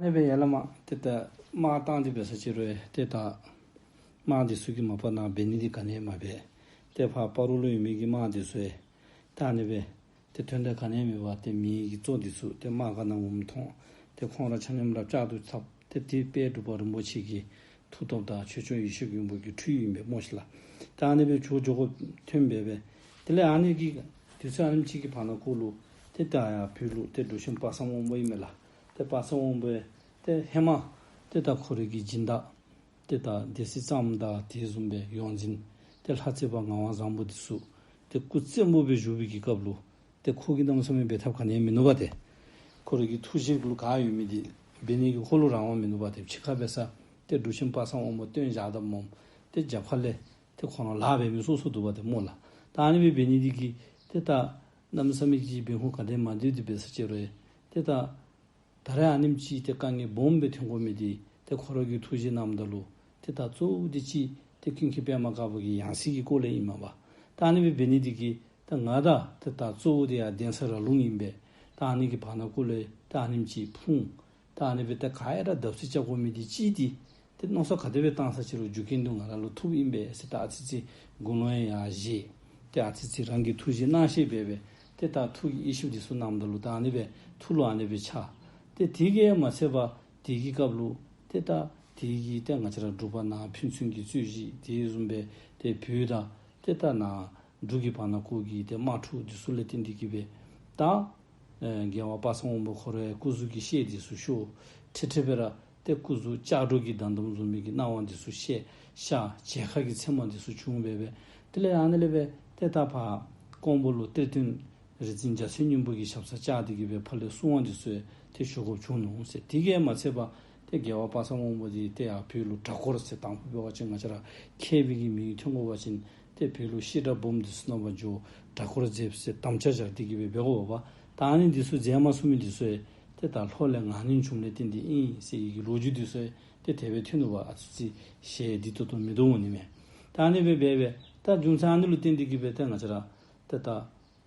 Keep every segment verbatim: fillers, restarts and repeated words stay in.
ཨ་ནི་སྦེ་ཡར་ལས་མར་ཏེ་ད་དམག་བཏང་སྟེ་འབད་ས་ཅིག་རུང་ཏེ་ད་དམག་འདི་ཚུ་གིས་མ་པ་ནཱ་འབད་ནི་འདི་ག་ནི་ཡང་མ་འབད། ཏེ་ཕར་སྤ་རོ་ལུ་ཡོད་མི་གི་དམག་འདི་ཚུ་ཡང་ད་ཨ་ནི་སྦེ་ཏེ་དོན་དག་ག་ནི་ཡང་མེད་པར་ཏེ་མེ་གི་མཚོ་འདི་ཚུ་ཏེ་དམག་སྒར་ནང་འོངམ་མཐོང་། ཏེ་ཁོང་ར་ཆ་མཉམ་ར་ལྕགས་ཏོ་འཐག། ཏེ་དེ་དཔལ་འབྲུག་པ་རིན་པོ་ཆེ་གི་མཐུ་སྟོབས་དང་ཆོས་སྐྱོང་ཡེ་ཤེས་མགོན་པོ་གི་འཕྲུལ་ཨིན་པས་སྨོ་ཤིག་ལགས། ད་ཨ་ནི་སྦེ་ཇོ་ཇོ་བོ་ཐོན་སྦེ་སྦེ། དེ་ལས་ཨ་ནི་གི་དུས་ཚོད་ཨ་ནེམ་ཅིག་གི་བར་ན་ཀོ་ལུ་ཏེ་ད་ཡར་བོད་ལུ་ཏེ་འབྲུག་ཆེན་དཔག་བསམ་དབང་པོ་ཨིན་མས་ལགས། ཏེ་དཔག་བསམ་དབང་པོ་ཡང་ཏེ་ཧེ་མ་ཏེ་ད་ཁོ་རའི་གི་སྦྱིན་བདག་ཏེ་ད་སྡེ་སྲིད་གཙང་པ་དང་དེ་བཟུམ་སྦེ་ཡོངས་འཛིན་ཏེ་ལྷ་རྩེ་པ་ངག་དབང་བཟང་པོ་འདི་ཚུ་ཏེ་སྐུ་བཙན་པོ་སྦེ་བཞུགས་པའི་གི་སྐབས་ལུ་ཏེ་ཁོ་གིས་གནམ་མེད་ས་མེད་འབད་ཐབས་ག་ནི་ཡང་མིན་ནུག་པ་ཏེ། ཁོ་རའི་གི་ཐུགས་བཞེད་ལུ་ག་ཡོད་མི་འདི་འབད་ནི་གི་ཁོ་ལུ་རང་དབང་མིན་ནུག་པ་ཏེ། ཕྱི་ཁར་འབད་ས་ཏེ་འབྲུག་ཆེན་དཔག་བསམ་དབང་པོ་སྟོན་བཞག་ད་སྨོ། ཏེ་རྒྱབ་ཁ་ལས་ཏེ་ཁོ་ར་ལཱ་འབད་མི་སོ་སོ་འདུག་པ་ཏེ་སྨོ་ལགས། ད་ཨ་ནི་སྦེ་འབད་ནི་འདི་གིས་ཏེ་ད་གནམ་མེད་ས་མེད་ཀྱི་འབད་ཁུངས་ག་དེ་མ་འདུག་སྟེ་འབད་ས་ཅིག་རུང་ཏེ་ད་ད་རེས་ཨ་ནེམ་ཅིག་ཏེ་དཀའ་ངལ་སྦོམ་སྦེ་ཐོན་དགོ་མི་འདི་ཏེ་ཁོ་ར་གིས་ཐུགས་བཞེད་གནངམ་ད་ལུ་ཏེ་ད་གཙོ་བོ་འདི་ཅིག་ཏེ་ཀུན་མཁྱེན་པདྨ་དཀར་པོ་གི་ཡང་སྲིད་ཀྱི་སྐོར་ལས་ཨིན་མས་པ། ད་ཨ་ནི་སྦེ་འབད་ནི་འདི་གིས་ད་ང་དང་ཏེ་ད་གཙོ་བོ་འདི་ཡར་གདན་ས་ར་ལུང་ཨིན་པས། ད་ཨ་ནི་གི་བར་ན་ཀོ་ལས་ད་ཨ་ནེམ་ཅིག་ཕུང་། ད་ཨ་ནི་སྦེ་ད་ག་ཡང་ར་བརྡབ་གསིག་རྐྱབ་དགོ་མི་འདི་ཅིག་འདི་ཏེ་མནོ་བསམ་ག་དེ་སྦེ་བཏང་ས་ཅིག་རུང་རྒྱུ་རྐྱེན་འདི་ང་ར་ལུ་ཐུགཔ་ཨིན་པས་ཟེར། ད་ཨ་ཙི་ཙི་དགུང་ལོ་ཡང་ཡར་བཞེས། ཏེ་ཨ་ཙི་ཙི་རང་གིས་ཐུགས་བཞེད་གནང་ཤེས་འབད་སྦེ་ཏེ་ད་ཐུགས་ཀྱི་དབྱེ་ཞིབ་འདི་ཚུ་གནངམ་ད་ལུ་ད་ཨ་ནི་སྦེ་ཐུགས་ལུ་ཨ་ནི་སྦེ་འཆར། ཏེ་དེ་གིས་མ་ཚད་པར་དེ་གི་སྐབས་ལུ་ཏེ་ད་དེ་གི་ཏེ་ང་བཅས་ར་འབྲུག་པ་ནཱ་ཕན་ཚུན་གྱི་རྩོད་གཞི་དེ་བཟུམ་སྦེ་ཏེ་བོད་དང་ཏེ་ད་ནཱ་འབྲུག་གི་བར་ན་ཀོ་གི་ཏེ་དམག་འཁྲུག་འདི་ཚུ་ལས་བརྟེན་ཏེ་གིས་སྦེ་ད་ཨེ་རྒྱལ་བ་དཔག་བསམ་དབང་པོ་ཁོ་རའི་སྐུ་གཟུགས་ཀྱི་ཤེད་འདི་ཚུ་ཤོར། ཁྲི་ཁྲི་སྦེ་ར་ཏེ་སྐུ་གཟུགས་ལྕགས་སྒྲོག་གི་མདའ་མདུང་བཟུང་མི་གི་རྣ་བ་འདི་ཚུ་ཤེད་ཤོར། མཇལ་ཁ་གི་མཚན་མ་འདི་ཚུ་བྱུང་སྦེ་སྦེ། དེ་ལས་ཨ་ནི་ལས་སྦེ་ཏེ་ད་ཕར་ཀོང་པོ་ལུ་གཏེར་སྟོན་རིག་འཛིན་འཇའ་ཚོན་སྙིང་པོ་གི་ཞབས་སར་བཅར་ཏེ་གིས་སྦེ་ཕར་ལས་གསུང་བ་འདི་ཚུ་ཏེ་ཞུ་དགོཔ་བྱུང་ནུག་ཟེར། དེ་གིས་མ་ཚད་པར་ཏེ་རྒྱལ་བ་དཔག་བསམ་དབང་པོ་འདི་ཏེ་ཡར་བོད་ལུ་གྲྭ་སྐོར་ཟེར་དང་ཕུ་འབད་བ་ཅིན་ང་བཅས་ར་མཁས་པའི་གི་མིང་ཐོན་དགོ་པ་ཅིན་ཏེ་བོད་ལུ་བཤད་གྲྭ་སྦོམ་འདི་ཚུ་ནང་ཕར་འགྱོ་གྲྭ་སྐོར་མཛདཔ་ཟེར་དམ་བཅའ་བཞག་སྟེ་གིས་སྦེ་འབད་དགོ་པ། ད་ཨ་ནི་འདི་ཚུ་མཛད་མ་ཚུགས་མི་འདི་ཚུ་ཡང་ཏེ་ད་ལྷོ་ལས་ངན་ལན་བྱུངམ་ལས་བརྟེན་ཏེ་ཨིན་ཟེར་བའི་གི་ལོ་རྒྱུས་འདི་ཚུ་ཡང་ཏེ་དེ་སྦེ་ཐོན་ནུག་པ། ཨ་ཙི་ཅིག་ཞལ་བདེ་ཏོག་ཏོ་མིན་འདུག་འོང་ནི་མས། ད་ཨ་ནི་སྦེ་འབད་སྦེ་ད་རྒྱུ་མཚན་ཨ་ནི་ལུ་བརྟེན་ཏེ་གིས་སྦེ་ཏེ་ང་བཅས་ར་ཏེ་ད་ཨ་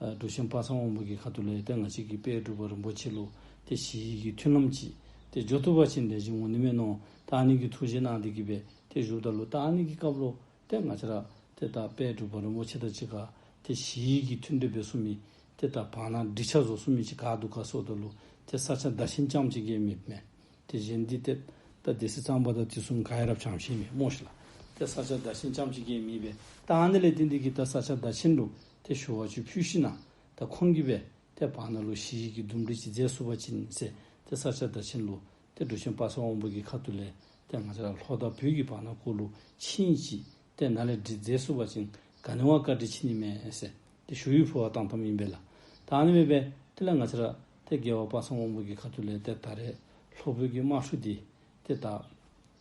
འབྲུག་ཆེན་དཔག་བསམ་དབང་པོ་གི་ཁ་ཐུག་ལས་ཏེ་ང་བཅས་ཀྱི་དཔལ་འབྲུག་པ་རིན་པོ་ཆེ་ལུ་ཏེ་ཞི་བའི་གི་མཐུན་ལམ་ཅིག་ཏེ་འགྱོ་བཏུབ་པ་ཅིན་ལེགས་ཤོམ་འོང་ནི་མས་མནོ། ད་ཨ་ནི་གི་ཐུགས་བཞེད་གནང་སྟེ་གིས་སྦེ་ཏེ་བཞུགསཔ་ད་ལུ་ད་ཨ་ནི་གི་སྐབས་ལུ་ཏེ་ང་བཅས་ར་ཏེ་ད་དཔལ་འབྲུག་པ་རིན་པོ་ཆེ་དང་གཅིག་ཁར་ཏེ་ཞི་བའི་གི་མཐུན་འབྲེལ་འབད་ཚུགས་མི་ཏེ་ད་བར་ན་འགྲིག་ཆ་བཟོ་ཚུགས་མི་ཅིག་ག་འདུག་ག་ཟེརཝ་ད་ལུ་ཏེ་ས་སྐྱ་བདག་ཆེན་རྐྱངམ་ཅིག་གིས་མེད་མས། ཏེ་གཞན་འདི་ཏེ་ད་སྡེ་སྲིད་གཙང་པ་དང་དེ་ཚུ་ག་ཡང་ར་བྱང་ཤེས་མེད་སྨོ་ཤིག་ལགས། ཏེ་ས་སྐྱ་བདག་ཆེན་རྐྱངམ་ཅིག་གིས་མེད་པས། ད་ཨ་ནི་ལས་བརྟེན་ཏེ་གིས་ད་ས་སྐྱ་བདག་ཆེན་ལུ་ཏེ་ཞུ་བ་ཅིག་ཕུལ་ཞིནམ་ད་ཁོང་གིས་སྦེ་ཏེ་བར་ན་ལུ་ཞི་བའི་གི་འདུམ་འགྲིག་ཅིག་མཛད་ཚུགས་པ་ཅིན་ཟེར་ཏེ་ས་སྐྱ་བདག་ཆེན་ལུ་ཏེ་འབྲུག་ཆེན་དཔག་བསམ་དབང་པོ་གི་ཁ་ཐུག་ལས་ཏེ་ང་བཅས་ར་ལྷོ་དང་བོད་ཀྱི་བར་ན་ཀོ་ལུ་ཆིངས་ཅིག་ཏེ་ནཱ་ལས་འགྲིག་མཛད་ཚུགས་པ་ཅིན་ག་ནི་བ་བཀའ་དྲིན་ཆེ་ནི་མས་ཟེར་ཏེ་ཞུ་ཡིག་ཕུལ་བར་བཏང་བཏངམ་ཨིན་པས་ལགས། ད་ཨ་ནི་སྦེ་སྦེ་དེ་ལས་ང་བཅས་ར་ཏེ་རྒྱལ་བ་དཔག་བསམ་དབང་པོ་གི་ཁ་ཐུག་ལས་ཏེ་ད་རེས་ལྷོ་བོད་ཀྱི་དམག་འཁྲུག་འདི་ཏེ་ད་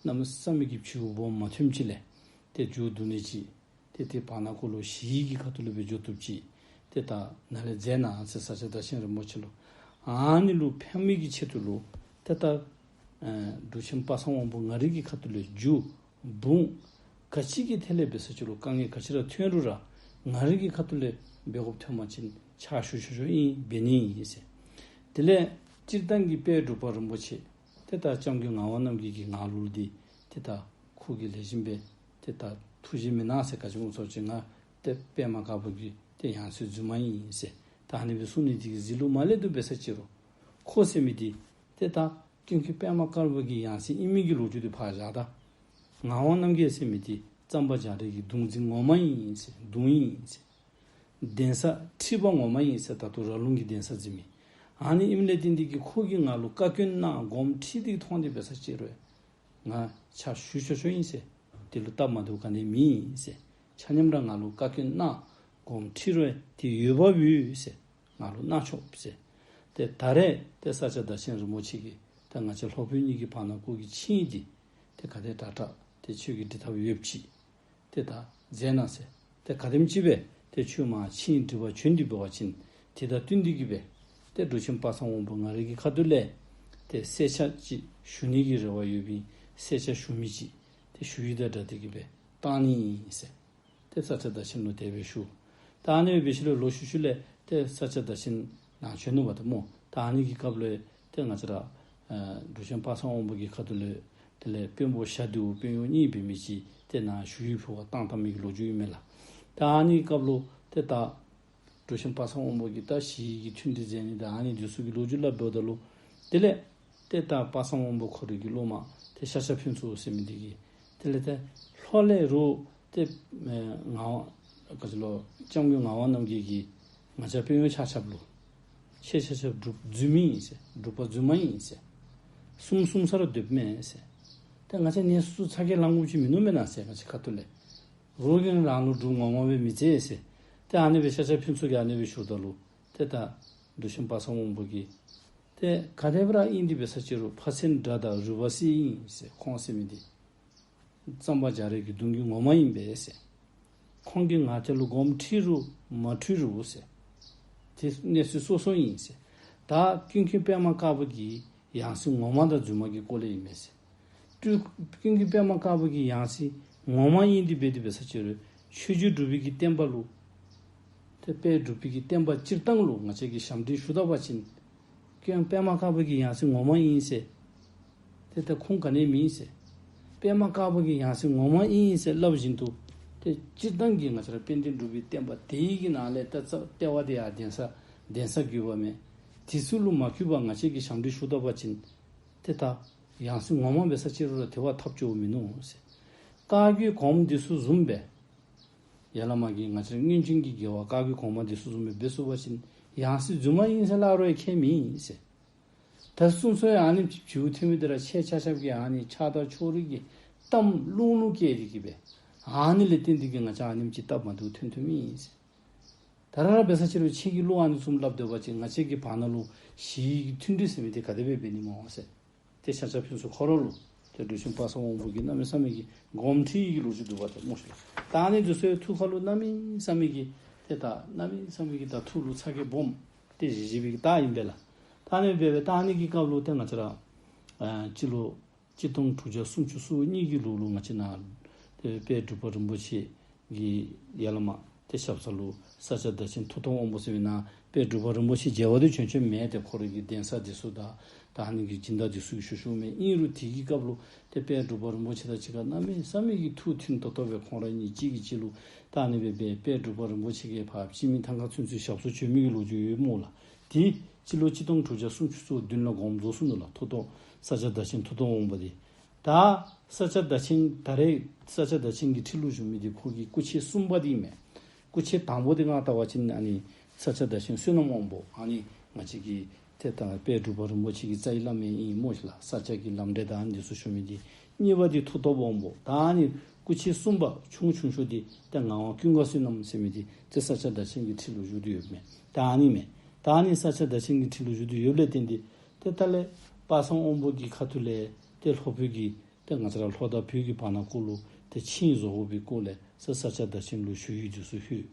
གནམ་མེད་ས་མེད་ཀྱི་བྱེལཝ་སྦོམ་མ་ཐོནམ་ཅིག་ལས་ཏེ་མཇུག་བསྡུ་ནི་ཅིག་ཏེ་ཏེ་བར་ན་ཀོ་ལུ་ཞི་བའི་གི་ཁ་ཐུག་ལུ་སྦེ་འགྱོ་བཏུབ་ཅིག་ཏེ་ད་ནཱ་ལས་མཛད་གནང་ཟེར་ས་སྐྱ་བདག་ཆེན་རིན་པོ་ཆེ་ལུ། ཨ་ནི་ལུ་ཕན་མི་གི་ཆེད་དུ་ལུ་ཏེ་ད་ཨེ་འབྲུག་ཆེན་དཔག་བསམ་དབང་པོ་ང་རའི་གི་ཁ་ཐུག་ལས་རྒྱུ་འབུངས་ག་ཅི་གི་ཐད་ལས་འབད་ས་ཅིག་ལུ་དཀའ་ངལ་ག་ཅི་ར་ཐོན་རུང་ར་ང་རའི་གི་ཁ་ཐུག་ལས་འབད་དགོཔ་ཐོན་པ་ཅིན་ཕྱག་ཞུ་ཆོག་ཆོག་ཨིན། འབད་ནི་ཨིན་ཟེར། དེ་ལས་སྤྱིར་བཏང་གི་དཔལ་འབྲུག་པ་རིན་པོ་ཆེ་ཏེ་ད་སྐྱབས་མགོན་ངག་དབང་རྣམ་རྒྱལ་གྱིས་ང་ལུ་འདི་ཏེ་ད་ཁོ་གིས་ལེགས་ཤོམ་སྦེ་ཏེ་ད་ཐུགས་བཞེད་མི་གནང་ཟེར། ག་ཅི་སྨོ་ཟེར་བ་ཅིན་ང་ཏེ་པདྨ་དཀར་པོ་གི་ཏེ་ཡང་སྲིད་རྫུན་མ་ཨིན་ཟེར་ད་ཨ་ནི་སྦེ་གསུང་ནི་འདི་གིས་གཟིགས་ལུགས་མ་ལེགས་འདུག། འབད་ས་ཅིག་རུང་ཁོ་ཟེར་མི་འདི་ཏེ་ད་ཀུན་མཁྱེན་པདྨ་དཀར་པོ་གི་ཡང་སྲིད་ཨིན་མི་གི་ལོ་རྒྱུས་འདི་ཕར་བཞག་ད། ངག་དབང་རྣམ་རྒྱལ་ཟེར་མི་འདི་གཙང་པ་རྒྱ་རས་ཀྱི་གདུང་འཛིན་ངོ་མ་ཨིན་ཟེར། གདུང་ཨིན་ཟེར། གདན་ས་ཁྲི་པ་ངོ་མ་ཨིན་ཟེར། ད་ལྟོ་ར་ལུང་གི་གདན་ས་འཛིན་མི། ཨ་ནི་ཨིནམ་ལས་བརྟེན་ཏེ་གིས་ཁོ་གིས་ང་ལུ་བཀའ་བཀྱོན་གནང་དགོངསམ་ཁྲེལ་ཏེ་གིས་ཐོན་ཏེ་འབད་ས་ཅིག་རུང་ང་ཕྱག་ཞུ་ཆོག་ཆོག་ཨིན་ཟེར། དེ་ལུ་སྟབས་མ་བདེཝ་ག་ནི་མེད་ཟེར། ཆ་མཉམ་ར་ང་ལུ་བཀའ་བཀྱོན་གནང་དགོངསམ་ཁྲེལ་རུང་དེ་འོས་འབབ་ཡོད་ཟེར། ང་ལུ་གནང་ཆོག་ཟེར། ཏེ་ད་རེས་ཏེ་ས་སྐྱ་བདག་ཆེན་རིན་པོ་ཆེ་གིས་ད་ང་བཅས་ལྷོ་བོད་གཉིས་ཀྱི་བར་ན་ཀོ་གི་ཆིངས་འདི་ཏེ་ག་དེ་དྲག་དྲག་ཏེ་ཁྱོད་ཀྱིས་འགྲིག་ཐབས་ཡོདཔ་ཅིག་ཏེ་ད་མཛད་གནང་ཟེར། ཏེ་ག་དེམ་ཅིག་སྦེ་ཏེ་ཁྱོད་མར་ཆིངས་འགྲིག་པར་བྱོན་ཏེ་འབད་བ་ཅིན་དེ་དང་བསྟུན་ཏེ་གིས་སྦེ་ཏེ་འབྲུག་ཆེན་དཔག་བསམ་དབང་པོ་ང་རའི་གི་ཁ་ཐུག་ལས་ཏེ་གསལ་ཆ་ཅིག་ཞུ་ནི་གི་རེ་བ་ཡོད་པའི་གསལ་ཆ་ཞུ་མི་ཅིག་ཏེ་ཞུ་ཡིག་དང་སྦྲགས་ཏེ་གིས་སྦེ་བཏང་ནི་ཨིན་ཟེར། ཏེ་ས་སྐྱ་བདག་ཆེན་ལུ་དེ་སྦེ་ཞུ། ད་ཨ་ནི་སྦེ་འབད་ཞིནམ་ལས་ལོག་ཤུལ་ཤུལ་ལས་ཏེ་ས་སྐྱ་བདག་ཆེན་ནཱ་བྱོན་ནུག་པ་ཏེ་སྨོ། ད་ཨ་ནི་གི་སྐབས་ལུ་ཏེ་ང་བཅས་ར་ ཨ་འབྲུག་ཆེན་དཔག་བསམ་དབང་པོ་གི་ཁ་ཐུག་ལས་དེ་ལས་དཔོན་པོ་ཞྭ་རྡེའུ་དཔོན་གཡོག་གཉིས་འབད་མི་ཅིག་ཏེ་ནཱ་ཞུ་ཡིག་ཕུལ་བར་བཏང་བཏང་མི་གི་ལོ་རྒྱུས་ཨིན་མས་ལགས། ད་ཨ་ནི་སྐབས་ལུ་ཏེ་ད་འབྲུག་ཆེན་དཔག་བསམ་དབང་པོ་གིས་ད་ཞི་བའི་གི་མཐུན་སྒྲིག་མཛད་ནི་དང་ཨ་ནི་འདི་ཚུ་གི་ལོ་རྒྱུས་སླབ་འབདཝ་ད་ལུ་དེ་ལས་ཏེ་ད་དཔག་བསམ་དབང་པོ་ཁོ་རའི་གི་སློབ་མ་ཏེ་ཤཱཀྱ་ཕུན་ཚོགས་ཟེར་མི་འདི་གིས་དེ་ལས་ཏེ་ལྷོ་ལས་རུང་ཏེ་ཨེ་ངག་དབང་ག་ཅི་ལོ་སྐྱབས་མགོན་ངག་དབང་རྣམ་རྒྱལ་གྱིས་ང་བཅས་དཔོན་གཡོག་ཆ་ཁྱབ་ལུ་ཁྱེད་ཆ་ཁྱབ་འབྲུག་རྫུན་མི་ཨིན་ཟེར། འབྲུག་པ་རྫུན་མ་ཨིན་ཟེར། གསུམ་གསུམ་ས་ར་སྡོདཔ་མས་ཟེར། ཏེ་ང་བཅས་གནས་ཚུལ་ཚ་གྱང་ལང་དགོཔ་ཅིག་མིན་ནུག་མེན་ན་ཟེར། ང་བཅས་ཁ་ཐུག་ལས་རོགས་ཀྱིས་རང་ལུ་འབྲུག་ངོ་མ་སྦེ་མི་བརྩི་ཟེར། ཏེ་ཨ་ནི་སྦེ་ཤཱཀྱ་ཕུན་ཚོགས་ཀྱིས་ཨ་ནི་སྦེ་ཞུཝ་ད་ལུ་ཏེ་ད་འབྲུག་ཆེན་དཔག་བསམ་དབང་པོ་གིས་ཏེ་ག་དེ་སྦེ་ར་ཨིན་ཏེ་འབད་ས་ཅི་རུང་ཕ་ཚན་དགྲ་དང་རུས་པ་སྲིད་ཨིན་ཟེར། ཁོང་ཟེར་མི་འདི་གཙང་པ་རྒྱ་རས་ཀྱི་གདུང་རྒྱུད་ངོ་མ་ཨིན་པས་ཟེར། ཁོང་གིས་ང་བཅས་ལུ་དགོངསམ་ཁྲེལ་རུང་མ་ཁྲེལ་རུང་ཟེར། ཏེ་གནས་ཚུལ་སོ་སོ་ཨིན་ཟེར། ད་ཀུན་མཁྱེན་པདྨ་དཀར་པོ་གི་ཡང་སྲིད་ངོ་མ་དང་རྫུན་མ་གི་སྐོར་ལས་ཨིན་མས་ཟེར། ཀུན་མཁྱེན་པདྨ་དཀར་པོ་གི་ཡང་སྲིད་ངོ་མ་ཨིན་ཏེ་འབད་དེ་འབད་ས་ཅི་རུང་ཆོས་རྗེ་འབྲུག་པའི་གི་བསྟན་པ་ལུ་ཏེ་དཔལ་འབྲུག་པའི་གི་བསྟན་པ་སྤྱིར་བཏང་ལུ་ང་བཅས་ཀྱིས་ཞབས་འདྲེན་ཞུ་ད་པ་ཅིན་ཀུན་མཁྱེན་པདྨ་དཀར་པོ་གི་ཡང་སྲིད་ངོ་མ་ཨིན་ཟེར། ཏེ་ད་ཁུངས་ག་ནི་མེད་ཟེར། པདྨ་དཀར་པོ་གི་ཡང་སྲིད་ངོ་མ་ཨིན་ཟེར་སླབ་བཞིན་དུ་ཏེ་སྤྱིར་བཏང་གི་ང་བཅས་ར་དཔལ་ལྡན་འབྲུག་པའི་བསྟན་པ་དེ་ཡི་གི་ནང་ལས་ད་རྩ་ལྟེ་བ་དེ་ཡང་གདན་ས་གདན་ས་བརྒྱུད་པ་མས། དེ་ཚུ་ལུ་མ་གུས་པར་ང་བཅས་ཀྱིས་ཞབས་འདྲེན་ཞུ་ད་པ་ཅིན་ཏེ་ད་ཡང་སྲིད་ངོ་མ་འབད་ས་ཅི་རུང་ར་དེ་བ་ཐབས་སྐྱོ་བ་མིན་ནུག་ཟེར། བཀའ་བརྒྱུད་གོངམ་འདི་ཚུ་བཟུམ་སྦེ་ཡར་ལས་མར་གྱི་ང་བཅས་ར་སྔོན་བྱོན་གྱི་རྒྱལ་བ་བཀའ་བརྒྱུད་གོང་མ་འདི་ཚུ་བཟུམ་སྦེ་འབད་ཚུགས་པ་ཅིན་ཡང་སྲིད་རྫུན་མ་ཨིན་ཟེར་སླབ་རུང་ཁྱད་མེད་ཟེར། ད་གསུང་ཚོགས་ཡང་ཨ་ནེམ་ཅིག་བྱུང་ཐོན་མི་འདི་ར་ཁྱེད་ཆ་ཁྱབ་ཀྱིས་ཨ་ནི་ཆགས་སྡང་ཕྱོགས་རིས་ཀྱི་གཏམ་རླུང་རླུང་བསྐྱལ་ཏེ་གིས་སྦེ་ཨ་ནི་ལས་བརྟེན་ཏེ་གིས་ང་བཅས་ཨ་ནེམ་ཅིག་སྟབས་མ་བདེཝ་ཐོན་ཐོནམ་ཨིན་ཟེར། ད་ར་ར་འབད་ས་ཅི་རུང་ཁྱེད་ཀྱིས་བློ་ཨ་ནི་བཟུམ་སླབ་སྡོད་པ་ཅིན་ང་བཅས་ཀྱི་བར་ན་ལུ་ཞི་བའི་མཐུན་སྒྲིག་ཟེར་མི་འདི་ག་དེ་སྦེ་འབད་ནི་སྨོ་ཟེར། ཏེ་ཤཱཀྱ་ཕུན་ཚོགས་ཁོ་ར་ལུ་ཏེ་འབྲུག་ཆེན་དཔག་བསམ་དབང་པོ་གིས་གནམ་མེད་ས་མེད་ཀྱི་དགོངསམ་ཁྲེལ་གྱི་ལོ་རྒྱུས་འདུག་པ་ཏེ་སྨོ་ཤིག་ལགས། ད་ཨ་ནི་འདི་ཚུ་ཡང་ཐུགས་ཁ་ལུ་གནམ་མེད་ས་མེད་ཀྱི་ཏེ་ད་གནམ་མེད་ས་མེད་ཀྱི་ད་ཐུགས་ལུ་ཚ་གྱང་སྦོམ་ཏེ་བཞེས་བཞེས་པའི་གི་རྟགས་ཨིན་པས་ལགས། ད་ཨ་ནི་སྦེ་སྦེ་ད་ཨ་ནི་གི་སྐབས་ལུ་ཏེ་ང་བཅས་ར་ཨ་སྤྱི་ལོ་གཅིག་སྟོང་དྲུག་བརྒྱ་སུམ་ཅུ་སོ་གཉིས་ཀྱི་ལོ་ལུ་ང་བཅས་ནཱ་ཏེ་དཔལ་འབྲུག་པ་རིན་པོ་ཆེ་གི་ཡར་ལས་མར་ཏེ་ཞབས་ས་ལུ་ས་སྐྱ་བདག་ཆེན་མཐུ་སྟོབས་དབང་པོ་ཟེར་བའི་ནཱ་དཔལ་འབྲུག་པ་རིན་པོ་ཆེ་མཇལ་བར་འདི་བྱོན་བྱོནམ་མས། ཏེ་ཁོ་རའི་གི་གདན་ས་འདི་ཚུ་དང་ད་ཨ་ནི་གི་སྦྱིན་བདག་འདི་ཚུ་གིས་ཞུ་ཞུཝ་མས། ཨིན་རུང་དེ་གི་སྐབས་ལུ་ཏེ་དཔལ་འབྲུག་པ་རིན་པོ་ཆེ་དང་གཅིག་ཁར་གནམ་མེད་ས་མེད་ཀྱི་ཐུགས་མཐུན་ཏོག་ཏོ་སྦེ་ཁོང་ར་གཉིས་གཅིག་གིས་གཅིག་ལུ་ད་ཨ་ནི་སྦེ་སྦེ་དཔལ་འབྲུག་པ་རིན་པོ་ཆེ་གིས་ཕར་སྤྱི་མི་ཐང་ཁ་ཚུན་ཚོད་ཞབས་སོར་བྱོན་མི་གི་ལོ་རྒྱུས་ཡོད་སྨོ་ལགས། དེ་སྤྱི་ལོ་གཅིག་སྟོང་དྲུག་བརྒྱ་སུམ་ཅུ་སོ་བདུན་ལུ་དགོངས་རྫོགས་སོ་ནུག་ལགས། མཐུ་སྟོབས་ས་སྐྱ་བདག་ཆེན་མཐུ་སྟོབས་དབང་པོ་འདི། ད་ས་སྐྱ་བདག་ཆེན་ད་རེས་ས་སྐྱ་བདག་ཆེན་གྱི་ཁྲི་ལུ་བཞུགས་མི་འདི་ཁོ་གི་སྐུ་མཆེད་གསུམ་པ་འདི་མས། སྐུ་མཆེད་དང་པོ་འདི་ང་བལྟ་བ་ཅིན་ཨ་ནི་ས་སྐྱ་བདག་ཆེན་བསོད་ནམས་དབང་པོ་ཨ་ནི་ང་བཅས་ཀྱི་ཏེ་ད་དཔལ་འབྲུག་པ་རིན་པོ་ཆེ་གི་རྩ་བའི་བླ་མ་ཨིན་སྨོ་ཤིག་ལགས། ས་སྐྱ་གི་ལམ་འབྲས་དང་ཨ་ནི་འདི་ཚུ་ཞུ་མི་འདི། གཉིས་པ་འདི་མཐུ་སྟོབས་དབང་པོ། ད་ཨ་ནི་སྐུ་མཆེད་གསུམ་པ་ཆུང་ཆུང་ཤོས་འདི་ཏེ་ངག་དབང་ཀུན་དགའ་བསོད་ནམས་ཟེར་མི་འདི་ཏེ་ས་སྐྱ་བདག་ཆེན་གྱི་ཁྲི་ལུ་བཞུགས་ཏེ་ཡོདཔ་མས། ད་ཨ་ནི་མས། ད་ཨ་ནི་ས་སྐྱ་བདག་ཆེན་གྱི་ཁྲི་ལུ་བཞུགས་ཏེ་ཡོདཔ་ལས་བརྟེན་ཏེ་ཏེ་ད་ལས་དཔག་བསམ་དབང་པོ་གི་ཁ་ཐུག་ལས་ཏེ་ལྷོ་བོད་ཀྱི་ཏེ་ང་བཅས་ར་ལྷོ་དང་བོད་ཀྱི་བར་ན་ཀོ་ལུ་ཏེ་ཆིངས་བཟོ་དགོ་པའི་སྐོར་ལས་ས་ས་སྐྱ་བདག་ཆེན་ལུ་ཞུ་ཡིག་འདི་ཚུ་ལྷོད།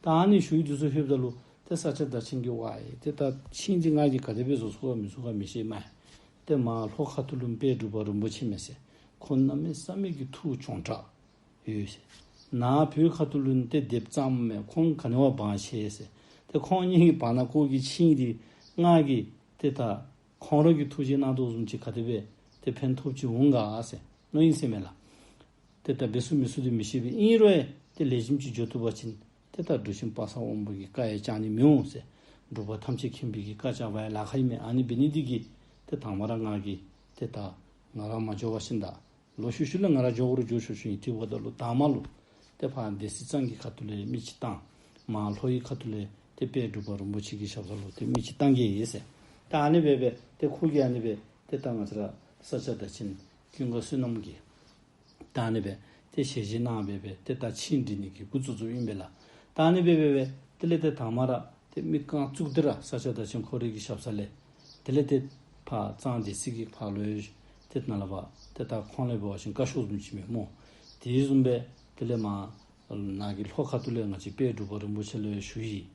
ད་ཨ་ནི་ཞུ་ཡིག་འདི་ཚུ་ལྷོདཔ་ད་ལུ་ཏེ་ས་སྐྱ་བདག་ཆེན་གྱིས་ཝའི་ཏེ་ད་ཆིངས་འདི་ང་གིས་ག་དེ་སྦེ་བཟོ་ཚུགས་ག་མི་ཚུགས་ག་མི་ཤེས་མས། ཏེ་མར་ལྷོ་ཁ་ཐུག་ལུ་དཔལ་འབྲུག་པ་རིན་པོ་ཆེ་མས་ཟེར། ཁོང་གནམ་མེད་ས་མེད་ཀྱི་ཐུགས་གྱོང་དྲགས་ཡོད་ཟེར། ནཱ་བོད་ཁ་ཐུག་ལུ་ཏེ་སྡེབ་གཙང་མས། ཁོང་ག་ནི་བ་བང་ཆེ་ཟེར། ཏེ་ཁོང་གཉིས་ཀྱི་བར་ན་ཀོ་གི་ཆིངས་འདི་ང་གིས་ཏེ་ད་ཁོང་ར་གིས་ཐུགས་རྗེ་གནང་དོ་བཟུམ་ཅིག་ག་དེ་སྦེ་ཏེ་ཕན་ཐོགས་ཅིག་འོང་ག་ཟེར་མནོ་ཡི་ཟེར་མས་ལགས། ཏེ་ད་འབད་ཚུགས་མི་ཚུགས་འདི་མི་ཤེས་པས། ཨིན་རུང་ཡང་ཏེ་ལེགས་ཤོམ་ཅིག་འགྱོ་བཏུབ་པ་ཅིན་ཏེ་ད་འབྲུག་ཆེན་དཔག་བསམ་དབང་པོ་གི་བཀའ་ཡང་བཅག་ནི་མི་འོང་ཟེར། འབྲུག་པ་ཐམས་ཅད་མཁྱེན་པའི་གི་བཀའ་བཅག་པ་ཡང་ལཱ་ཁག་ཨིན་མས། ཨ་ནི་འབད་ནི་འདི་གིས་ཏེ་དང་པ་ར་ང་གིས་ཏེ་ད་ང་ར་མ་འགྱོ་བ་ཅིན་ད་ལོག་ཤུལ་ཤུལ་ལས་ང་ར་འགྱོ་དགོ་རུང་འགྱོ་ཆོག་ཆོག་ཨིན། དེ་འབདཝ་ད་ལུ་དང་པ་ལུ་ཏེ་ཕར་སྡེ་སྲིད་གཙང་གི་ཁ་ཐུག་ལས་མི་ཅིག་བཏང་། མར་ལྷོ་ཡི་ཁ་ཐུག་ལས་ཏེ་དཔལ་འབྲུག་པ་རིན་པོ་ཆེ་གི་ཞབས་ས་ལུ་ཏེ་མི་ཅིག་བཏང་གེ་ཟེར། ད་ཨ་ནི་སྦེ་སྦེ་ཏེ་ཁོ་གིས་ཨ་ནི་སྦེ་ཏེ་ད་ང་བཅས་ར་ས་སྐྱ་བདག་ཆེན་ཀུན་དགའ་བསོད་ནམས་ཀྱིས་ད་ཨ་ནི་སྦེ་ཏེ་ཞལ་བཞེས་གནང་སྦེ་སྦེ་ཏེ་ད་ཆིངས་འབྲི་ནི་གི་འགོ་བཙུགས་བཙུགསཔ་ཨིན་པས་ལགས། ད་ཨ་ནི་སྦེ་སྦེ་སྦེ་དེ་ལས་ཏེ་དང་པ་ར་ཏེ་མི་རྐང་བཙུགས་ཏེ་ར་ས་སྐྱ་བདག་ཆེན་ཁོ་རའི་གི་ཞབས་ས་ལས་དེ་ལས་ཏེ་ཕར་གཙང་སྡེ་སྲིད་ཀྱི་ཕར་ལུ་ཡང་ཏེ་ནཱ་ལས་ཕར་ཏེ་ད་ཁོང་ལས་འབད་བ་ཅིན་བཀའ་ཤོག་བཟུམ་ཅིག་མས་སྨོ། དེ་བཟུམ་སྦེ་དེ་ལས་མར་ནཱ་གི་ལྷོ་ཁ་ཐུག་ལས་ང་བཅས་དཔལ་འབྲུག་པ་རིན་པོ་ཆེ་ལུ་ཡང་ཞུ་ཡིག།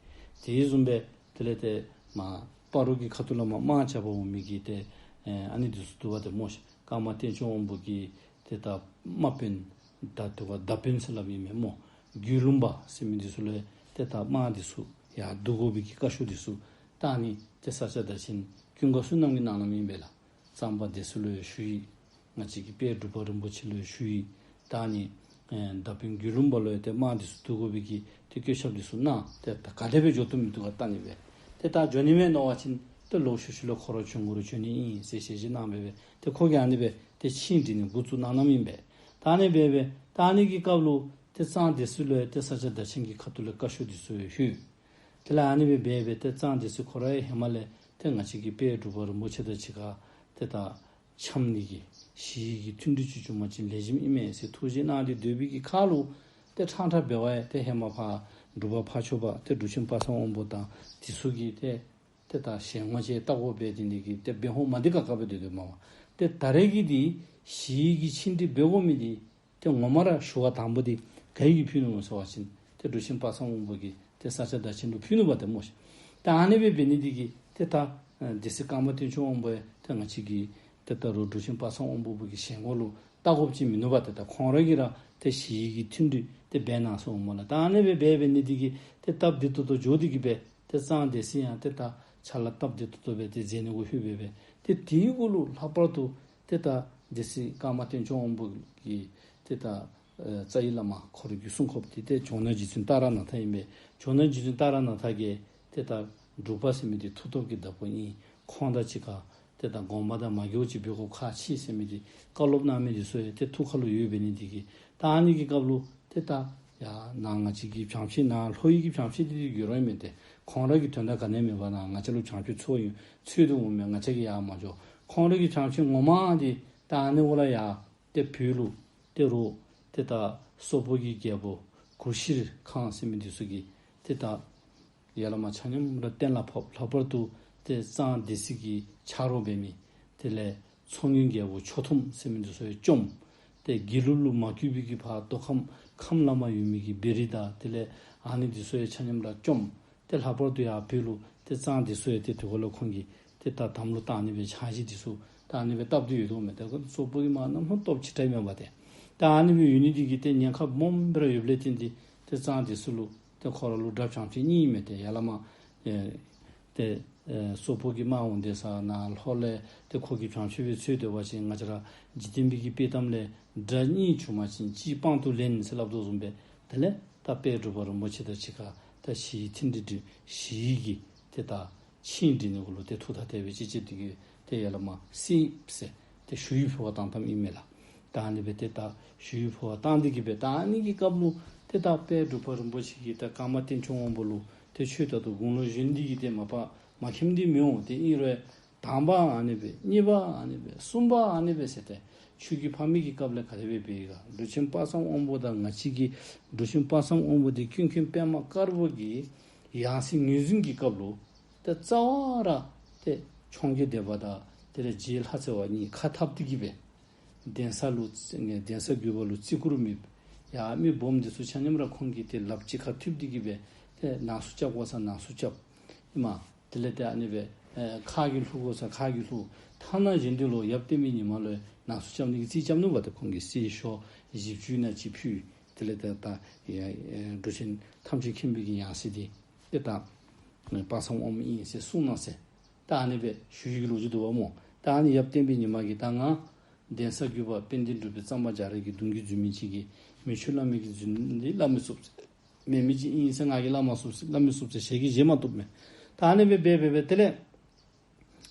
དེ་བཟུམ་སྦེ་དེ་ལས་ཏེ་མར་སྤ་རོ་གི་ཁ་ཐུག་ལས་མར་དམག་རྐྱབ་པར་འོང་མི་གི་ཏེ་ཨ་ནི་འདི་ཚུ་འདུག་པ་ཏེ་སྨོ་ཤིག། ཀརྨ་བསྟན་སྐྱོང་དབང་པོ་གི་ཏེ་ད་དམག་དཔོན་ད་དེ་བ་མདའ་དཔོན་ཟེར་སླབ་ཨིན་མས་སྨོ། རྒྱུད་ལུང་པ་ཟེར་མི་འདི་ཚུ་ལུ་ཡང་ཏེ་ད་དམག་འདི་ཚུ་ཡར་བསྡུ་དགོ་པའི་གི་བཀའ་ཤོག་འདི་ཚུ་ད་ཨ་ནི་ཏེ་ས་སྐྱ་བདག་ཆེན་ཀུན་དགའ་བསོད་ནམས་ཀྱིས་གནང་གནངམ་ཨིན་པས་ལགས། གཙང་པ་སྡེ་སྲིད་ལུ་ཡང་ཞུ་ཡི། ང་བཅས་ཀྱི་དཔལ་འབྲུག་པ་རིན་པོ་ཆེ་ལུ་ཡང་ཞུ་ཡི། ད་ཨ་ནི་ཨེ་མདའ་དཔོན་དགེ་ལུགས་པ་ལུ་ཡང་ཏེ་དམག་འདི་ཚུ་བསྡུ་དགོ་པའི་གི་ཏེ་བཀོད་ཁྱབ་འདི་ཚུ་གནང་། ཏེ་ད་ག་དེ་སྦེ་འགྱོ་བཏུབ་མི་བཏུབ་ག་བལྟ་ནི་སྦེ། ཏེ་ད་འགྱོ་ནི་མས་མནོ་བ་ཅིན་ཏེ་ལོག་ཤུལ་ཤུལ་ལས་ཁོ་ར་བྱོན་དགོ་རུང་བྱོན་ནི་ཨིན་ཟེར་ཞལ་བཞེས་གནང་སྦེ་སྦེ་ཏེ་ཁོ་གིས་ཨ་ནི་སྦེ་ཏེ་ཆིངས་བྲིས་ནི་འགོ་བཙུགས་གནང་གནངམ་ཨིན་པས། ད་ཨ་ནི་སྦེ་སྦེ་ད་ཨ་ནི་གི་སྐབས་ལུ་ཏེ་གཙང་སྡེ་སྲིད་ལུ་ཡང་ཏེ་ས་སྐྱ་བདག་ཆེན་གྱི་ཁ་ཐུག་ལས་བཀའ་ཤོག་འདི་ཚུ་ཡང་ལྷོད། དེ་ལས་ཨ་ནི་སྦེ་སྦེ་སྦེ་ཏེ་གཙང་སྡེ་སྲིད་ཁོ་ར་ཡང་ཧེ་མ་ལས་ཏེ་ང་བཅས་ཀྱི་དཔལ་འབྲུག་པ་རིན་པོ་ཆེ་དང་གཅིག་ཁར་ཏེ་ད་འཆམ་ནི་གི་ཞི་བའི་གི་མཐུན་སྒྲིག་ཅིག་བྱུང་པ་ཅིན་ལེགས་ཤོམ་ཨིན་མས་ཟེར་ཐུགས་བཞེད་གནང་སྟེ་སྡོད་པའི་གི་ཁར་ལུ་ཏེ་ཕྲང་ཕྲང་འབད་བ་ཡང་ཏེ་ཧེ་མ་ཕར་འབྲུག་པ་ཕར་ཕྱོགས་པ་ཏེ་འབྲུག་ཆེན་དཔག་བསམ་དབང་པོ་དང་འདི་ཚུ་གིས་ཏེ་ཏེ་ད་ཞལ་ངོ་ཅིག་བལྟ་དགོ་པས། དེ་འདི་གིས་ཏེ་འབད་ཧོ་མ་འདི་ཁ་ཁ་སྦེ་སྡོད་སྡོདཔ་མས། ཏེ་ད་རེས་ཀྱི་འདི་ཞི་བའི་གི་ཆིངས་སྒྲིག་འབད་དགོ་མི་འདི་ཏེ་ངོ་མ་ར་ཞུ་བ་དང་པོ་འདི་ག་གིས་ཕུལ་ནུག་ཟེར་བ་ཅིན་ཏེ་འབྲུག་ཆེན་དཔག་བསམ་དབང་པོ་གིས་ཏེ་ས་སྐྱ་བདག་ཆེན་ལུ་ཕུལ་ནུག་པ་ཏེ་སྨོ་ཤིག། ད་ཨ་ནི་སྦེ་འབད་ནི་འདི་གིས་ཏེ་ད་ཨེ་སྡེ་སྲིད་ཀརྨ་བསྟན་སྐྱོང་དབང་པོ་ཡང་ཏེ་ང་བཅས་ཀྱི་ཏེ་ད་རུང་འབྲུག་ཆེན་དཔག་བསམ་དབང་པོ་གི་ཞལ་ངོ་ལུ་བལྟ་དགོཔ་ཅིག་མིན་ནུག་པ། ཏེ་ད་ཁོང་ར་གིས་ར་ཏེ་ཞི་བའི་གི་མཐུན་སྒྲིག་ཏེ་འབད་གནང་སོངམ་སྨོ་ལགས། ད་ཨ་ནི་སྦེ་འབད་འབད་ནི་འདི་གིས་ཏེ་སྟབས་བདེ་ཏོག་ཏོ་འགྱོ་སྟེ་གིས་སྦེ་ཏེ་གཙང་སྡེ་སྲིད་ཡང་ཏེ་ད་ཕྱག་ལཱ་སྟབས་བདེ་ཏོག་ཏོ་སྦེ་ཏེ་མཛད་ནི་གུ་ལྷོད་སྦེ་སྦེ་ཏེ་དེའི་གུ་ལུ་ལྷག་པར་དུ་ཏེ་ད་སྡེ་སྲིད་ཀརྨ་བསྟན་སྐྱོང་དབང་པོ་གིས་ཏེ་ད་ཨེ་རྩ་བའི་བླ་མ་ཁོ་ར་གི་སྲུང་འཁོརཔ་འདི་ཏེ་ཇོ་ནང་རྗེ་བཙུན་ཏཱ་ར་ནཱ་ཐ་ཨིན་པས། ཇོ་ནང་རྗེ་བཙུན་ཏཱ་ར་ནཱ་ཐ་གིས་ཏེ་ད་འབྲུག་པ་ཟེར་མི་འདི་མཐུ་སྟོབས་ཀྱི་བདག་པོ་ཨིན། ཁོང་དང་གཅིག་ཁར་ཏེ་ད་དགོངསམ་དང་མ་འགལཝ་ཅིག་འབད་དགོཔ་ཁག་ཆེ་ཟེར་མི་འདི་བཀའ་སློབ་གནང་མི་འདི་ཚུ་ཡང་ཏེ་ཐུགས་ཁ་ལུ་ཡོད་འབད་ནི་འདི་གིས་ད་ཨ་ནི་གི་སྐབས་ལུ་ཏེ་ད་ཡར་ནཱ་ང་བཅས་ཀྱི་བྱང་ཕྱོགས་ནཱ་ལྷོ་ཡི་གི་བྱང་ཕྱོགས་འདི་ཏེ་ཡོད་ར་མེན། ཏེ་ཁོང་ར་གི་དོན་དག་ག་ནི་མེད་པར་ནཱ་ང་བཅས་ལུ་བྱང་ཕྱོགས་འཚོལ་ཡོད་འཚོལ་དོ་འོང་མས། ང་བཅས་ཀྱིས་ཡར་མ་འགྱོ། ཁོང་ར་གི་བྱང་ཕྱོགས་ངོ་མ་འདི་ད་ཨ་ནི་འོག་ལས་ཡར་ཏེ་བོད་ལུ་ཏེ་རུང་ཏེ་ད་སོག་པོ་གི་རྒྱལ་པོ་གུ་ཤྲི་ཁཱན་ཟེར་མི་འདི་ཚུ་གིས་ཏེ་ད་ཡ་ལ་མ་ཆ་མཉམ་ར་གཏན་ལ་ཕབ། ལྷག་པར་དུ་ཏེ་གཙང་སྡེ་སྲིད་ཀྱི་ཆ་རོགས་འབད་མི་དེ་ལས་མཚོ་སྔོན་རྒྱལ་པོ་ཆོ་ཐུམ་ཟེར་མི་འདི་ཚུ་ཡང་བཅོམ། ཏེ་དགེ་ལུགས་ལུ་མ་གུས་པའི་གི་ཕར་མདོ་ཁམས་ཁམས་ལ་མ་ཡོད་མི་གི་བེ་རི་དང་དེ་ལས་ཨ་ནི་འདི་ཚུ་ཡང་ཆ་མཉམ་ར་བཅོམ། ཏེ་ལྷག་པར་དུ་ཡར་བོད་ལུ་ཏེ་གཙང་འདི་ཚུ་ཡང་ཏེ་དེ་གུ་ལུ་ཁོང་གིས་ཏེ་ད་དམ་ལུ་བཏགས་ནི་སྦེ་ཆ་ཤས་འདི་ཚུ་ད་ཨ་ནི་སྦེ་བཏབ་སྟེ་ཡོད་དོ་མས། ཏེ་ཁོང་སོག་པོ་གིས་མ་གནམ་མེད་ས་མེད་སྟོབས་ཆེ་དྲགས་མས་པ་ཏེ། ད་ཨ་ནི་སྦེ་ཡོད་ནི་འདི་གིས་ཏེ་ཉེན་ཁ་སྦོམ་སྦེ་ར་ཡོདཔ་ལས་བརྟེན་ཏེ་ཏེ་གཙང་འདི་ཚུ་ལུ་ཏེ་ཁོ་ར་ལུ་དགྲ་བྱང་ཕྱོགས་གཉིས་མས། ཏེ་ཡ་ལ་མ་ཨེ་ཏེ་ཨེ་སོག་པོ་གི་དམག་འོང་སྟེ་ས་ནཱ་ལྷོ་ལས་ཏེ་ཁོ་གི་བྱང་ཕྱོགས་སྦེ་འཚོལ་སྡོད་པ་ཅིན་ང་བཅས་ར་འཇིག་རྟེན་པའི་གི་དཔེ་གཏམ་ལས་དགྲ་གཉིས་བྱུང་པ་ཅིན་གཅིག་དཔང་དུ་ལེན་ཟེར་སླབ་དོ་བཟུམ་སྦེ་དེ་ལས་ད་དཔལ་འབྲུག་པ་རིན་པོ་ཆེ་དང་གཅིག་ཁར་ད་ཞི་བའི་མཐུན་སྒྲིག་འདི་ཞི་བའི་གི་ཏེ་ད་ཆིངས་འགྲིག་ནི་གུ་ལུ་ཏེ་ཐུགས་ཐག་དེ་སྦེ་ཅིག་བཅད་དེ་གིས་ཏེ་ཡ་ལ་མ་སི་སེ་ཏེ་ཞུ་ཡིག་ཕུལ་བར་བཏང་བཏངམ་ཨིན་མས་ལགས། ད་ཨ་ནི་སྦེ་ཏེ་ད་ཞུ་ཡིག་ཕུལ་བར་བཏང་སྟེ་གིས་སྦེ་ད་ཨ་ནི་གི་སྐབས་ལུ་ཏེ་ད་དཔལ་འབྲུག་པ་རིན་པོ་ཆེ་གིས་ད་ཀརྨ་བསྟན་སྐྱོང་དབང་པོ་ལུ་ཏེ་ཁྱོད་ད་ལྟོ་དགུང་ལོ་གཞོན་འདི་གིས་ཏེ་མ་པ་མ་མཁྱེནམ་འདི་མི་འོང་། ཏེ་ཨིན་རུང་དང་པ་ཨ་ནི་སྦེ་གཉིས་པ་ཨ་ནི་སྦེ་གསུམ་པ་ཨ་ནི་སྦེ་ཟེར་ཏེ་ཁྱོད་ཀྱི་ཕ་མེས་ཀྱི་སྐབས་ལས་ག་དེ་སྦེ་འབད་ཡི་ག། འབྲུག་ཆེན་དཔག་བསམ་དབང་པོ་དང་ང་བཅས་ཀྱི་འབྲུག་ཆེན་དཔག་བསམ་དབང་པོ་འདི་ཀུན་མཁྱེན་པདྨ་དཀར་པོ་གི་ཡང་སྲིད་ངོས་འཛིན་གྱི་སྐབས་ལུ་ཏེ་རྩ་བ་ར་ཏེ་འཕྱོངས་རྒྱས་སྡེ་པ་དང་དེ་ལས་རྗེ་ལྷ་རྩེ་བ་གཉིས་ཁ་འཐབ་སྟེ་གིས་སྦེ་གདན་ས་ལུ་གདན་ས་བརྒྱུད་པ་ལུ་བརྩི་བཀུར་མེད། ཡ་མི་སྦོམ་འདི་ཚུ་ཆ་མཉམ་ར་ཁོང་གིས་ཏེ་ལགཔ་གཅིག་ཁར་མཐུད་དེ་གིས་སྦེ་ཏེ་ནང་གསུག་རྐྱབ་དགོ་ས་ནང་གསུག་རྐྱབ་ཨིན་མས། དེ་ལས་ཏེ་ཨ་ནི་སྦེ་ཨེ་ཁ་གིས་ལྷུག་དགོ་ས་ཁ་གིས་ལྷུག། ཐ་ན་གཞན་འདི་ལུ་ཡབ་བསྟན་པའི་ཉི་མ་ལུ་ནང་གསུག་རྐྱབ་ནི་གི་རྩིས་རྐྱབ་ནུག་པ། ཏེ་ཁོང་གིས་རྩིས་ཤོག་བཞི་བཅུ་ནང་གཅིག་ཕུལ། དེ་ལས་ཏེ་ད་ཡ་ཨེ་འབྲུག་ཆེན་ཐམས་ཅད་མཁྱེན་པའི་གི་ཡང་སྲིད་འདི་ཏེ་ད་དཔག་བསམ་དབང་པོ་ཨིན་ཟེར་གསུངས་གནང་ཟེར། ད་ཨ་ནི་སྦེ་ཞུ་ཡིག་ལོ་རྒྱུས་འདུག་པ་སྨོ། ད་ཨ་ནི་ཡབ་བསྟན་པའི་ཉི་མ་གིས་ད་ང་གདན་ས་བརྒྱུད་པ་དཔལ་ལྡན་འབྲུག་པའི་གཙང་པ་རྒྱ་རས་ཀྱི་གདུང་བརྒྱུད་འཛིན་མི་ཅིག་གིས་མི་ཆོས་བླ་མའི་གི་རྫུན་འདི་སླབ་མི་ཚུགས་ཟེར། མེན་མི་ཅིག་ཨིན་ཟེར་ང་གིས་སླབ་མ་ཚུགས་ཟེར་སླབ་མི་ཚུགས་ཟེར་ཞལ་གྱིས་བཞེས་མ་བཏུབ་མས། ད་ཨ་ནི་སྦེ་འབད་འབད་འབད་དེ་ལས་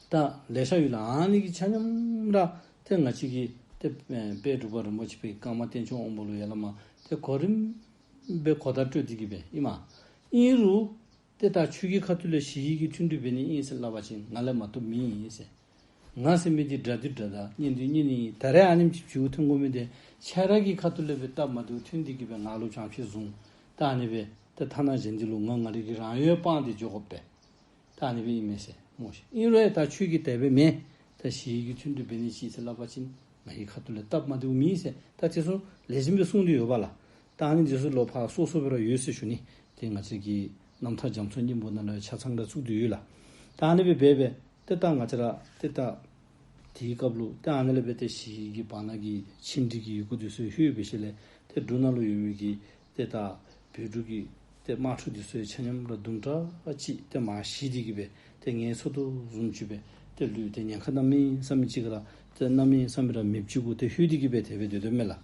ད་ལེ་ཤ་ཡོད་ལགས། ཨ་ནི་གི་ཆ་མཉམ་ར་ཏེ་ང་བཅས་ཀྱི་ཏེ་དཔལ་འབྲུག་པ་རིན་པོ་ཆེ་པའི་ཀརྨ་བསྟན་སྐྱོང་དབང་པོ་ལུ་ཡ་ལ་མ་ཏེ་གོ་རིམ་སྦེ་གོ་བརྡ་སྤྲོད་དེ་གིས་སྦེ་ཨིན་མས། ཨིན་རུང་ཏེ་ད་ཁྱོད་ཀྱི་ཁ་ཐུག་ལས་ཞི་བའི་གི་མཐུན་སྒྲིག་འབད་ནི་ཨིན་ཟེར་སླབ་པ་ཅིན་ང་ལས་མ་བཏུབ་མི་ཨིན་ཟེར། ང་ཟེར་མི་འདི་དགྲ་འདི་དགྲ་དང་གཉེན་འདི་གཉེན་ཨིན། ད་རེས་ཨ་ནེམ་ཅིག་བྱུང་ཐོན་དགོ་མི་འདི་ཁྱེད་ར་གི་ཁ་ཐུག་ལས་སྦེ་སྟབས་མ་བདེཝ་ཐོན་ཏེ་གིས་སྦེ་ང་ལུ་བྱང་ཕྱོགས་བཟུང་། ད་ཨ་ནི་སྦེ་ད་ཐ་ན་གཞན་འདི་ལུ་ང་ང་རའི་གི་རང་ཡུལ་སྤངས་ཏེ་འགྱོ་དགོ་པས། ད་ཨ་ནི་སྦེ་ཨིན་མས་ཟེར་སྨོ་ཤིག། ཨིན་རུང་ད་ཁྱོད་ཀྱིས་དེ་སྦེ་མེན། ད་ཞི་བའི་གི་མཐུན་སྒྲིག་འབད་ནི་ཅིག་ཟེར་སླབ་པ་ཅིན་ང་གི་ཁ་ཐུག་ལས་སྟབས་མ་བདེཝ་མེད་ཟེར། ད་དེ་ཚུ་ལེགས་ཤོམ་སྦེ་གསུངས་ཏེ་ཡོད་པ་ལགས། ད་ཨ་ནི་དེ་ཚུ་ལོག་ཕར་སོ་སོ་སྦེ་ར་ཡོད་ཟེར་ཞུ་ནི། ཏེ་ང་བཅས་ཀྱི་རྣམ་ཐར་རྒྱ་མཚོའི་སྙིང་པོ་ནང་ལུ་ཆ་ཚང་ར་བཙུགས་ཏེ་ཡོད་ལགས། ད་ཨ་ནི་སྦེ་འབད་འབད་ཏེ་ད་ང་བཅས་ར་ཏེ་ད་དེའི་སྐབས་ལུ་ཏེ་ཨ་ནི་ལས་འབད་དེ་ཞི་བའི་གི་བར་ན་གི་ཆིངས་འགྲིག་གི་ཡི་གུ་དེ་ཚུ་ལྷོད་པའི་ཤུལ་ལས་ཏེ་འབྲུག་ནང་ལུ་ཡོད་མི་གི་ཏེ་ད་བོད་འབྲུག་གི་ཏེ་དམག་འཁྲུག་འདི་ཚུ་ཡང་ཆ་མཉམ་ར་དུམ་གྲ་ཅིག་ཏེ་མར་ཞི་སྟེ་གིས་སྦེ་ཏེ་ངལ་འཚོ་དོ་བཟུམ་ཅིག་སྦེ་ ཏེ་ལུས་ཏེ་ཉེན་ཁ་གནམ་མེད་ས་མེད་ཅིག་ར་ཏེ་གནམ་མེད་ས་མེད་ར་མེདཔ་ཅིག་གུ་ཏེ་ལྷོད་དེ་གི་སྦེ་དེ་སྦེ་སྡོད་དོ་མས་ལགས།